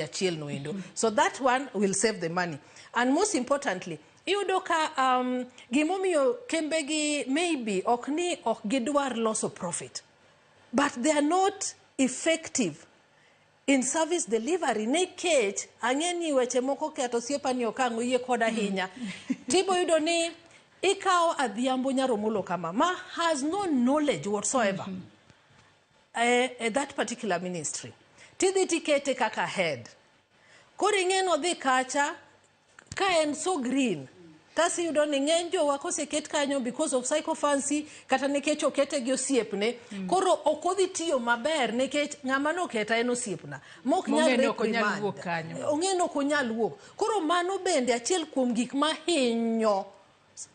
Achiel noendo. So that one will save the money. And most importantly, iyudo ka gimomiyo kembegi maybe ok ni ok gidwar loso profit, but they are not effective in service delivery, nikech ang'e ni weche moko keto osiepa ni okang' oyie koda ahinya. Tibo yudo ni ikawo Adhiambo Nyaromolo kama ma has no knowledge whatsoever that particular ministry, tidhi tikete kaka head. Koro ing'e nodhi kacha ka en so green, tasiyudo ni ng'eny jowa koseket kanyo because of sycophancy, kata nikech okete gi osiepne. Koro ok odhi tiyo maber nikech ng'ama noketa en osiepna mok nyal Mong'e ni ok onyal reprimand. Wuok kanyo. Ong'e ni ok onyal wuok. Koro mano bende achiel kuom gik mahinyo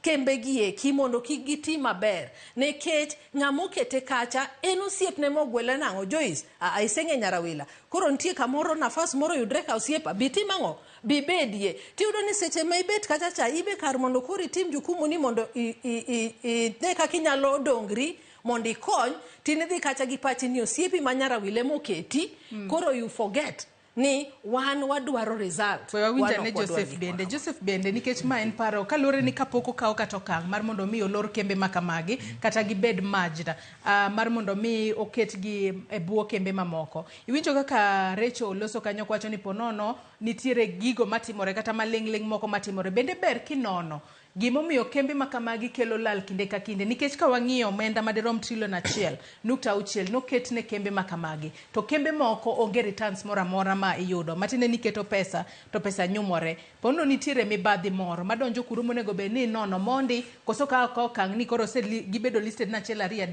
kembe gi eki mondo kik giti maber, nikech ng'ama okete kacha en osiepne mogwele nang'o Joyce, a iseng'e nyarawila, koro nitie kamoro nafas moro yudre ka osiepa bi tim ang'o bibedie. Tiyudo ni seche ma ibet kacha cha ibe kar mondo koro itim jukumu ni mondo ine kaka inyalo dongri mondo ikony, tinidhi kacha gi pachi ni osiepi ma nyarawile moketi. Koro you forget ni wan wadwaro result. We wawinj Wan ane ok wadwar Joseph gik bende ma kamago. Joseph bende, nikech ma en paro kaluwore ni kapok okaw kata okang' mar mondo mi olor kembe ma kamagi kata gibed merged, mar mondo mi oketgi e bwo kembe mamoko. Iwinjo kaka Rachel oloso kanyo kwacho ni ponono nitiere gigo matimore kata maling'ling' moko matimore. Bende ber kinono gimomiyo kembe ma kamagi kelo lal kinde ka kinde, nikech ka wang'iyo omenda madirom trilion 1.6 noket ne kembe ma kamagi, to kembe moko onge returns moro amora ma iyudo, matiende ni iketo pesa to pesa nyumore. Pono nitiere mibadhi moro madonjo kuro monego bed ni inono mondi koso ka okang' ni koro gibedo listed na achiel ariyo adek.